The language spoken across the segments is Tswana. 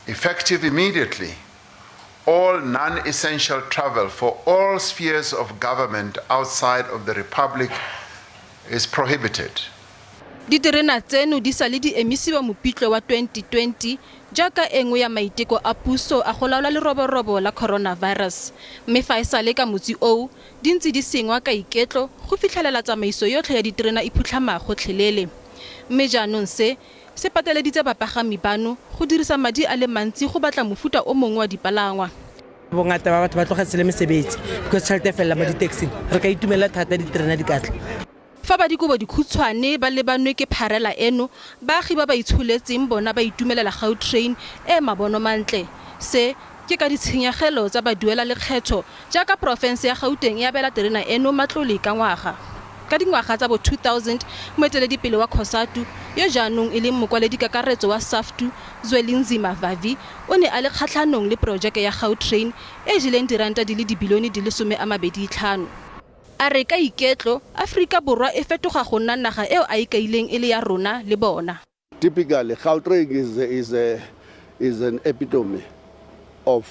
Effective immediately, all non-essential travel for all spheres of government outside of the Republic is prohibited. Diterena tseno di sale di emisiwa Mopitlwe wa 2020 jaaka e nngwe ya maiteko a puso a go laola leroborobo la coronavirus, mme fa e sale ka motsi oo, di ntse di sengwa ka iketlo go fitlhelela tsamaiso yotlhe ya diterena e phutlhama gotlhelele. Mme jaanong se se pateleditse bapagami bano go dirisa madi a le mantsi go batla mofuta o mongwe wa dipalangwa. Bongata ba batho ba tlogetse le mesebetsi because tšhelete e felela mo di-taxing. Re ka itumelela thata diterena di ka tla. Fa ba dikobo dikhutshwane ba lebanwe ke pharela eno, baagi ba ba itsholetseng bona ba itumelela Gautrain e e mabono mantle. Se ke ka ditshenyegelo tsa baduela-lekgetho jaaka porofense ya Gauteng e abela terena eno matlole ka ngwaga. Ka dingwaga tsa bo 2000, moeteledipele wa Cosatu, yo jaanong e leng mokwaledikakaretso wa Saftu, Zwelinzima Vavi, o ne a le kgatlhanong le porojeke ya Gautrain e e jeleng diranta di le dibilione di le 25. A re ka iketlo, Aforika Borwa e fetoga go nna naga eo a e kaileng e le ya rona le bona. Typically, Gautrain is an epitome of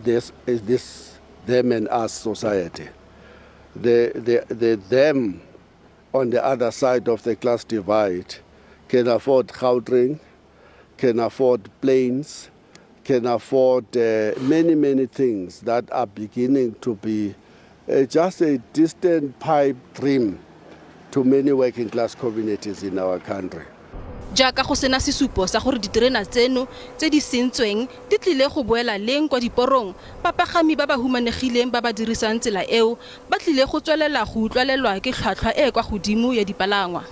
this them and us society. The them on the other side of the class divide can afford Gautrain, can afford planes, can afford many, many things that are beginning to be just a distant pipe dream to many working class communities in our country. Jaaka go sena sesupo sa gore diterena tseno tse di sentsweng di tlile go boela leng kwa diporong, bapagami ba ba humanegileng ba ba dirisang tsela eo ba tlile go tswelela go utlwalelwa ke tlhwatlhwa e e kwa godimo ya dipalangwa.